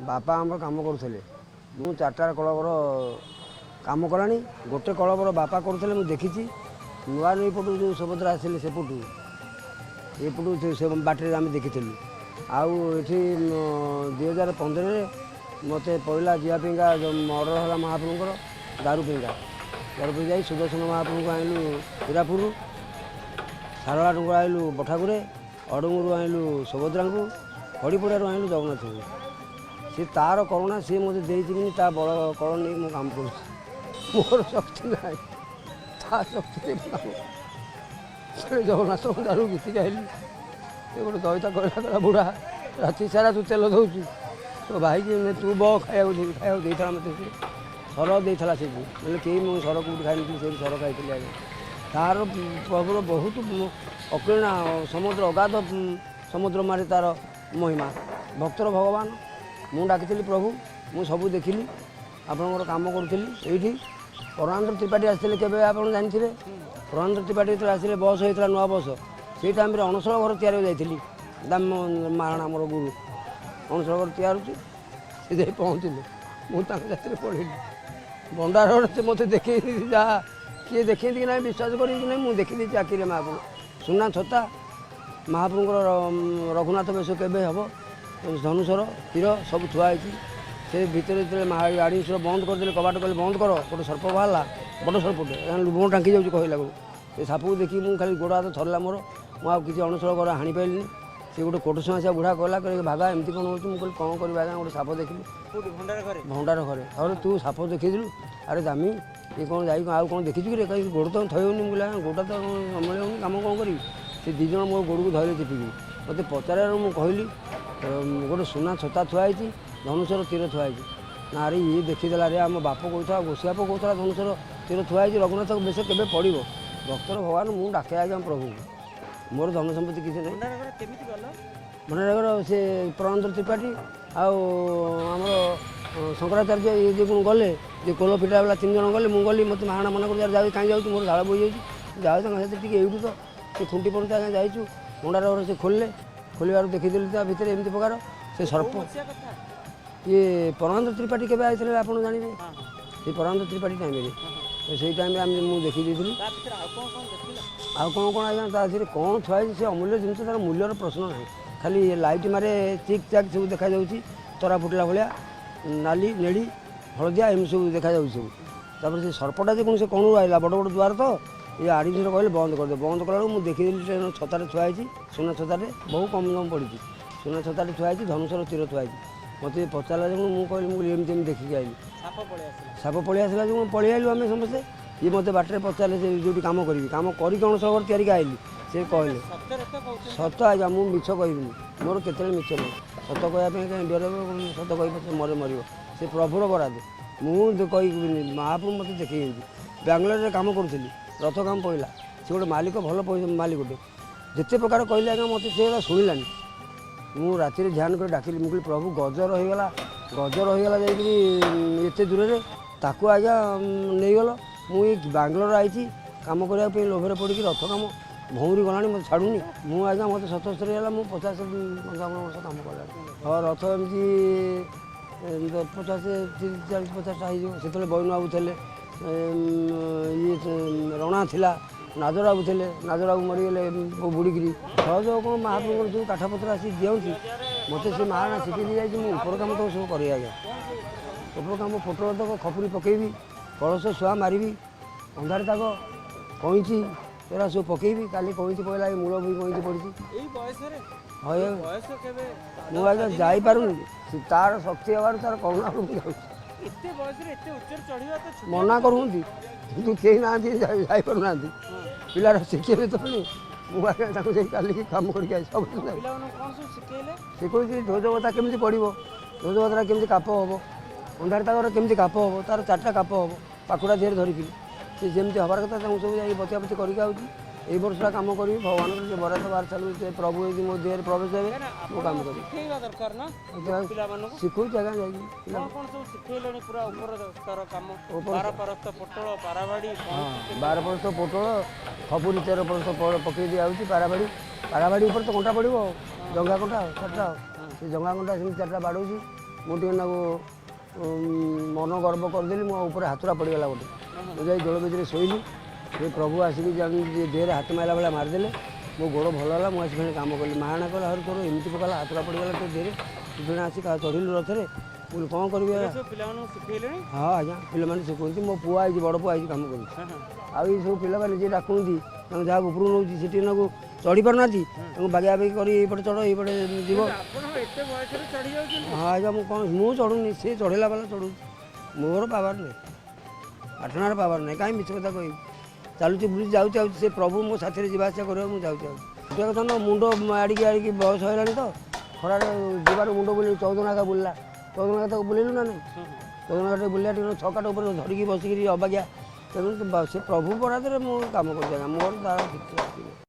ବାପା ଆମର କାମ କରୁଥିଲେ। ମୁଁ ଚାରିଟା କଳବର କାମ କଲାଣି। ଗୋଟେ କଳବର ବାପା କରୁଥିଲେ, ମୁଁ ଦେଖିଛି। ନୂଆ ନଈ ପଟୁ ଯେଉଁ ସୁଭଦ୍ରା ଆସିଲେ, ସେପଟୁ ଏପଟୁ ସେ ବାଟରେ ଆମେ ଦେଖିଥିଲୁ। ଆଉ ଏଠି 2015ରେ ମୋତେ ପହିଲା ଯିବା ପାଇଁକା ଯେଉଁ ଅର୍ଡ଼ର ହେଲା ମହାପ୍ରଭୁଙ୍କର ଦାରୁ ପାଇଁକା, ଦାରୁପୁର ଯାଇ ସୁଦର୍ଶନ ମହାପ୍ରଭୁଙ୍କୁ ଆଣିଲୁ ହୀରାପୁରରୁ, ଶାରଳା ଡୁଙ୍ଗା ଆଣିଲୁ ବଠାଗୁରେ, ଅଡ଼ୁଙ୍ଗରୁ ଆଣିଲୁ ସୁଭଦ୍ରାଙ୍କୁ, ଖଡ଼ିପଡ଼ାରୁ ଆଣିଲୁ ଜଗନ୍ନାଥଙ୍କୁ। ସେ ତାର କରୁଣା ସିଏ ମୋତେ ଦେଇଛି ବୋଲି ତା ବଳ କଳ ନେଇ ମୁଁ କାମ କରୁଛି। ମୋର ଶକ୍ତି ନାହିଁ, ତା ଶକ୍ତିରେ ମୁଁ କାମ। ସେ ଜଗନ୍ନାଥଙ୍କ ଦାରୁ ବିକିକି ଆଇଲି। ସେ ଗୋଟେ ଦଇତା କହିଲା, କହିଲା, ବୁଢ଼ା, ରାତି ସାରା ତୁ ତେଲ ଦେଉଛୁ ତୋ ଭାଇକି, ତୁ ବ ଖାଇବାକୁ ଦେବି। ଖାଇବାକୁ ଦେଇଥିଲା ମୋତେ, ସେ ସର ଦେଇଥିଲା ସେଠି। ବୋଲେ କେହି ମୁଁ ସର କେଉଁଠି ଖାଇନଥିଲି, ସେଇଠି ସର ଖାଇଥିଲି ଆଜ୍ଞା। ତାର ପ୍ରଭୁର ବହୁତ ଅକିଣା ସମୁଦ୍ର, ଅଗାଧ ସମୁଦ୍ର ମାରେ ତାର ମହିମା। ଭକ୍ତର ଭଗବାନ। ମୁଁ ଡାକିଥିଲି ପ୍ରଭୁ, ମୁଁ ସବୁ ଦେଖିଲି, ଆପଣଙ୍କର କାମ କରୁଥିଲି ଏଇଠି। ପରମାନନ୍ଦ ତ୍ରିପାଠୀ ଆସିଥିଲେ କେବେ, ଆପଣ ଜାଣିଥିବେ। ପରମାନନ୍ଦ ତ୍ରିପାଠୀ ଯେତେବେଳେ ଆସିଲେ, ବସ୍ ହେଇଥିଲା ନୂଆ ବସ୍, ସେଇ ଟାଇମ୍ରେ ଅଣସର ଘର ତିଆରି ଯାଇଥିଲି। ଦାମ ମହାରଣା ଆମର ଗୁରୁ, ଅଣସର ଘର ତିଆରି ହେଉଛି, ସେ ଯାଇ ପହଞ୍ଚିଲେ। ମୁଁ ତାଙ୍କ ସାଥିରେ ପଳେଇଲି ଭଣ୍ଡାର। ସେ ମୋତେ ଦେଖେଇ, ଯାହା କିଏ ଦେଖେଇନ୍ତି କି ନାହିଁ, ବିଶ୍ୱାସ କରିବି କି ନାହିଁ, ମୁଁ ଦେଖିଦେଇଛି ଆଖିରେ। ମହାପ୍ରଭୁ ସୁନା ଛତା, ମହାପ୍ରଭୁଙ୍କର ରଘୁନାଥ ବେଶ କେବେ ହେବ, ଧନୁଶର ତୀର ସବୁ ଥୁଆ ହେଇଛି। ସେ ଭିତରେ ଯେତେବେଳେ ଆଡ଼ିମିଶ୍ର ବନ୍ଦ କରିଦେଲେ କବାଟ, କହିଲେ ବନ୍ଦ କର, ଗୋଟେ ସର୍ପ ବାହାରିଲା, ବଡ଼ ସର୍ପଟେ, ଲୁଣ ଟାଙ୍କି ଯାଉଛି କହିଲାକୁ। ସେ ସାପକୁ ଦେଖି ମୁଁ ଖାଲି ଗୋଡ଼ ହାତ ଥରିଲା ମୋର। ମୁଁ ଆଉ କିଛି ଅଣସର ଘର ହାଣି ପାରିଲିନି। ସେ ଗୋଟେ କୋଟସୁଆଁସିଆ ବୁଢ଼ା କହିଲା, କହିଲେ, ଭାଗା, ଏମିତି କ'ଣ ହେଉଛି? ମୁଁ କହିଲି, କ'ଣ କରିବି ଆଜ୍ଞା, ଗୋଟେ ସାପ ଦେଖିଲି। କୋଉଠି, ଭଣ୍ଡାର ଘରେ? ଭଣ୍ଡାର ଘରେ। ଆରେ, ତୁ ସାପ ଦେଖିଥିଲୁ? ଆରେ ଦାମୀ, ଇଏ କ'ଣ ଯାଇ ଆଉ କ'ଣ ଦେଖିଛୁ କି ରେ? କାହିଁକି ଗୋଡ଼ ତ ଥଇବନି? ମୁଁ କହିଲି, ଆଜ୍ଞା, ଗୋଡ଼ଟା ତ ସମ୍ଭାଳି ହେଉନି, କାମ କ'ଣ କରିବି? ସେ ଦୁଇ ଜଣ ମୋ ଗୋଡ଼କୁ ଧରିଲେ ଚିପିକି। ମୋତେ ପଚାରିବାରୁ ମୁଁ କହିଲି, ଗୋଟେ ସୁନା ଛତା ଥୁଆ ହେଇଛି, ଧନୁଶର ତୀର ଥୁଆ ହେଇଛି। ନା, ଆରେ ଇଏ ଦେଖିଦେଲା ରେ, ଆମ ବାପ କହୁଥିଲା, ଗୋସିଆପ କହୁଥିଲା, ଧନୁଶର ତୀର ଥୁଆ ହେଇଛି, ରଘୁନାଥ ବେଶ କେବେ ପଡ଼ିବ। ଭକ୍ତର ଭଗବାନ। ମୁଁ ଡାକେ ଆଜ୍ଞା ପ୍ରଭୁଙ୍କୁ। ମୋର ଧନ ସମ୍ପତ୍ତି କିଛି ନାହିଁ। ଭଣ୍ଡାର ଘରେ କେମିତି ଗଲ? ଭଣ୍ଡାରଘର ସେ ପ୍ରଣନ୍ଦ ତ୍ରିପାଠୀ ଆଉ ଆମର ଶଙ୍କରାଚାର୍ଯ୍ୟ, ଇଏ ଯେ ଗଲେ, ଯେ କୋଲ ଫିଟା ବାଲା ତିନି ଜଣ ଗଲେ, ମୁଁ ଗଲି। ମୋତେ ମହାଣା ମନା କରୁଛି, ଯାଉଛି, କାହିଁ ଯାଉଛୁ, ମୋର ଝାଳ ବୋହି ଯାଉଛି। ଯାଉଛି ତାଙ୍କ ସାଥିରେ ଟିକେ, ଏଇଠୁ ତ ସେ ଖୁଣ୍ଟି ପର୍ଯ୍ୟନ୍ତ ଆଜ୍ଞା ଯାଇଛୁ। ଭଣ୍ଡାର ଘର ସେ ଖୋଲିଲେ, ଖୋଲିବାରୁ ଦେଖିଦେଲି ତା ଭିତରେ ଏମିତି ପ୍ରକାର ସେ ସର୍ପ। ମସିହା କଥା? ଇଏ ପରମାନନ୍ଦ ତ୍ରିପାଠୀ କେବେ ଆସିଥିଲେ ଆପଣ ଜାଣିବେ। ସେ ପରମାନନ୍ଦ ତ୍ରିପାଠୀ ଟାଇମ୍ରେ, ସେଇ ଟାଇମ୍ରେ ଆମେ ମୁଁ ଦେଖି ଦେଇଥିଲି। ତା ଭିତରେ ଆଉ କ'ଣ କ'ଣ ଦେଖିଲ? ଆଉ କ'ଣ କ'ଣ ଆଜ୍ଞା, ତା ଦେହରେ କ'ଣ ଥୁଆ ହେଇଛି ସେ ଅମୂଲ୍ୟ ଜିନିଷ, ତାର ମୂଲ୍ୟର ପ୍ରଶ୍ନ ନାହିଁ। ଖାଲି ଲାଇଟ୍ ମାରେ ଚିକ୍ ଚାକ୍ ସବୁ ଦେଖାଯାଉଛି, ତରା ଫୁଟିଲା ଭଳିଆ, ନାଲି, ନେଳି, ହଳଦିଆ ଏମିତି ସବୁ ଦେଖାଯାଉଛି ସବୁ। ତାପରେ ସେ ସର୍ପଟା ଯେ କୌଣସି କଣରୁ ଆଇଲା, ବଡ଼ ବଡ଼ ଦୁଆର ତ ଏ ଆଡ଼ିମିସନ୍ କହିଲେ ବନ୍ଦ କରିଦେ। ବନ୍ଦ କଲାବେଳକୁ ମୁଁ ଦେଖିଦେଲି ସେ ଛତାରେ ଥୁଆ ହେଇଛି, ସୁନା ଛତାରେ, ବହୁ କମ୍ ଦାମ ପଡ଼ିଛି। ସୁନା ଛତାରେ ଥୁଆ ହେଇଛି, ଧନୁଶର ତୀର ଥୁଆ ହେଇଛି। ମୋତେ ପଚାରିଲା ଯେ ମୁଁ କହିଲି, ମୁଁ ଏମିତି ଏମିତି ଦେଖିକି ଆଇଲି। ସାପ ପଳେଇ ଆସିଲା? ସାପ ପଳେଇ ଆସିଲା ଯେ ମୁଁ ପଳେଇ ଆଇଲୁ ଆମେ ସମସ୍ତେ। ଇଏ ମୋତେ ବାଟରେ ପଚାରିଲେ, ସେ ଯେଉଁଠି କାମ କରିବି, କାମ କରିକି ଅଣସର ଘର ତିଆରିକି ଆଇଲି। ସେ କହିଲେ। ସତରେ ତ କହୁଛନ୍ତି? ସତ ଆଜ୍ଞା, ମୁଁ ମିଛ କହିବିନି। ମୋର କେତେବେଳେ ମିଛ ନାହିଁ। ସତ କହିବା ପାଇଁ କାହିଁ ଡର? ସତ କହିବ ସେ ମରେ ମରିବ, ସେ ପ୍ରଭୁର ବରାଦ। ମୁଁ କହିବିନି, ମହାପ୍ରଭୁ ମୋତେ ଦେଖେଇଛନ୍ତି। ବାଙ୍ଗଲୋରରେ କାମ କରୁଥିଲି, ରଥ କାମ ପଡ଼ିଲା। ସେ ଗୋଟେ ମାଲିକ, ଭଲ ପଇସା ମାଲିକଟେ। ଯେତେ ପ୍ରକାର କହିଲେ ଆଜ୍ଞା, ମୋତେ ସେ କଥା ଶୁଣିଲାନି। ମୁଁ ରାତିରେ ଧ୍ୟାନ କରି ଡାକିଲି। ମୁଁ କହିଲି, ପ୍ରଭୁ, ଗଜ ରହିଗଲା, ଗଜ ରହିଗଲା ଯାଇକରି ଏତେ ଦୂରରେ, ତାକୁ ଆଜ୍ଞା ନେଇଗଲ। ମୁଁ ଏଇ ବାଙ୍ଗଲୋର ଆଇଛି କାମ କରିବା ପାଇଁ, ଲୋଭରେ ପଡ଼ିକି ରଥ କାମ ଭଉଁରି ଗଲାଣି, ମୋତେ ଛାଡ଼ୁନି। ମୁଁ ଆଜ୍ଞା, ମୋତେ 77 ହେଲା, ମୁଁ 50 55 ବର୍ଷ କାମ କଲାଣି। ହଁ, ରଥ ଏମିତି 50, 30, 40, 50ଟା ହେଇଯିବ। ସେତେବେଳେ ବୈନ ବାବୁ ଥିଲେ, ଇଏ ରଣା ଥିଲା, ନାଜର ବାବୁ ଥିଲେ। ନାଜର ବାବୁ ମରିଗଲେ ବୁଡ଼ିକିରି। ସହଯୋଗ କ'ଣ, ମହାପ୍ରଭୁଙ୍କର ଯେଉଁ କାଠପତ୍ର ଆସି ଦିଅନ୍ତି ମୋତେ, ସେ ମହାରଣା ଶିଖେଇ ଦେଇଯାଇଛି। ମୁଁ ଉପର କାମ ତ ସବୁ କରେ ଆଜ୍ଞା। ଉପର କାମ ପୋଟଳ ତକ ଖପୁରି ପକେଇବି, କଳସ ଶୁଆ ମାରିବି, ଅନ୍ଧାର ତାକ କଇଁଚି ଏରା ସବୁ ପକେଇବି। କାଲି କଇଁଚି ପଡ଼ିଲା, ଏଇ ମୂଳ ଭୂଇଁ କଇଁଚି ପଡ଼ିଛି। ଏଇ ବୟସରେ? ହଁ। ବୟସ କେବେ? ମୁଁ ଆଜ୍ଞା ଯାଇପାରୁନି। ସେ ତାର ଶକ୍ତି ହେବାରୁ, ତାର କରୁଣା ମୁଁ ଯାଉଛି। ଏତେ ବୟସରେ ଏତେ ଉଚ୍ଚରେ ଚଢିବା ତ ଛୋଟିଆ ମନା କରୁଛନ୍ତି, କିନ୍ତୁ କେହି ନାହାନ୍ତି, ଯାଇପାରୁନାହାନ୍ତି। ପିଲାର ଶିଖେଇବେ ତ ପୁଣି। ମୁଁ ଆଜ୍ଞା ତାକୁ ଯାଇ କାଲିକି କାମ କରିକି ଆସି ସବୁ। ପିଲାମାନଙ୍କୁ କ'ଣ ସବୁ ଶିଖେଇଲେ? ଶିଖଉଛି ଧ୍ୱଜବତା କେମିତି ପଡ଼ିବ, ଧ୍ୱଜବତାଟା କେମିତି କାପ ହେବ, ଅନ୍ଧାର ତାଙ୍କର କେମିତି କାପ ହେବ। ତାର ଚାରିଟା କାପ ହେବ, ପାଖୁଡ଼ା ଦେହରେ ଧରିକିରି ସେ ଯେମିତି ହେବାର କଥା, ତାଙ୍କୁ ସବୁ ଯାଇକି ବତିଆ ବତି କରିକି ଆଉଛି। ଏଇ ବର୍ଷଟା କାମ କରିବି। ଭଗବାନଙ୍କର ଯେ ବରାଦ ବାହାର ଚାଲୁ, ସେ ପ୍ରଭୁ ଯଦି ମୋ ଦେହରେ ପ୍ରବେଶ ହେବେ, ମୁଁ କାମ କରିବି। ଶିଖେଇବା ଦରକାର ନା ପିଲାମାନଙ୍କୁ? ଶିଖଉଛି ଆଜ୍ଞା ଯାଇକି। କ'ଣ କ'ଣ ସବୁ ଶିଖେଇଲେଣି? ପୁରା ଉପର ସ୍ତର କାମ? ଉପର 12 ପରସ୍ତ ପୋଟଳ, ପାରାବାଡ଼ି? ହଁ, 12 ପରସ୍ତ ପୋଟଳ, ଖପୁରି 13 ପରସ୍ତ ପକେଇ ଦିଆହେଉଛି। ପାରାବାଡ଼ି, ପାରାବାଡ଼ି ଉପରେ ତ କଣ୍ଟା ପଡ଼ିବ ଆଉ, ଜଙ୍ଗା କଣ୍ଟା ଆଉ ଚାରିଟା, ଆଉ ସେ ଜଙ୍ଗା କଣ୍ଟା ସେମିତି ଚାରିଟା ବାଡ଼ଉଛି। ମୁଁ ଟିକେ ନାକୁ ମନ ଗର୍ବ କରିଦେଲି, ମୋ ଉପରେ ହାତୁରା ପଡ଼ିଗଲା ଗୋଟେ। ମୁଁ ଯାଇ ଦୋଳବେଦୀରେ ଶୋଇଲି। ସେ ପ୍ରଭୁ ଆସିକି ଜାଣି ଦେହରେ ହାତ ମାରିଲା ଭଳିଆ ମାରିଦେଲେ, ମୋ ଗୋଡ଼ ଭଲ ହେଲା। ମୁଁ ଆସି ଫେଣି କାମ କଲି। ମାଆଣା କହିଲା, ହରେ ତୋର ଏମିତି ପକାଲା, ହାତୁରା ପଡ଼ିଗଲା ତୋ ଦେହରେ, ତୁ ଫେଣି ଆସି ଚଢ଼ିଲୁ ରଥରେ। ମୁଁ କହିଲି, କ'ଣ କରିବି ଆଜ୍ଞା? ସବୁ ପିଲାମାନଙ୍କୁ ଶିଖେଇଲେଣି? ହଁ ଆଜ୍ଞା, ପିଲାମାନେ ଶିଖୁଛନ୍ତି। ମୋ ପୁଅ ଆଇଛି, ବଡ଼ ପୁଅ ଆଇଛି, କାମ କରୁଛି। ହଁ ହଁ ଆଉ ଏଇ ସବୁ ପିଲାମାନେ ଯିଏ ଡାକୁଛନ୍ତି, ତାଙ୍କୁ ଯାହା ଉପରକୁ ନେଉଛି, ସେଠି ନାକୁ ଚଢ଼ି ପାରୁନାହାନ୍ତି, ତାଙ୍କୁ ବାଗିଆ ବାଗି କରି ଏଇପଟେ ଚଢ଼, ଏଇପଟେ ଯିବ। ଆପଣ ଏତେ ବୟସରେ ଚଢି ଯାଉଛନ୍ତି? ହଁ ଆଜ୍ଞା, ମୁଁ କ'ଣ, ମୁଁ ଚଢ଼ୁନି, ସେ ଚଢ଼େଇଲା ବାଲା ଚଢ଼ୁଛି। ମୋର ପାୱାର ନାହିଁ, ଆଠଣାର ପାୱାର ନାହିଁ। କାହିଁ ମିଛ କଥା କହିବି? ଚାଲୁଛି, ବୁଲୁଛି, ଯାଉଛି ଆଉଛି। ସେ ପ୍ରଭୁ ମୋ ସାଥିରେ ଯିବା ଆସିବା କରିବାକୁ, ମୁଁ ଯାଉଛି ଆଉଛି। ଗୋଟେ କଥା ନୁହଁ, ମୁଣ୍ଡ ଆଡ଼ିକି ଆଡ଼ିକି ବୟସ ହେଲାଣି ତ, ଖରାରେ ଯିବାରୁ ମୁଣ୍ଡ ବୁଲି 14 ନାକା ବୁଲିଲା। 14 ନାକା ତାକୁ ବୁଲେଇଲୁ ନା ନାହିଁ? 14 ନାକା ବୁଲିଲା, ଟିକେ 6 କାଠ ଉପରେ ଧରିକି ବସିକିରି ଅବାଗିଆ। ତେଣୁ ସେ ପ୍ରଭୁ ବରାଦରେ ମୁଁ କାମ କରୁଛି ଆଜ୍ଞା, ମୋର ତାର କିଛି ଅଛି ନାହିଁ।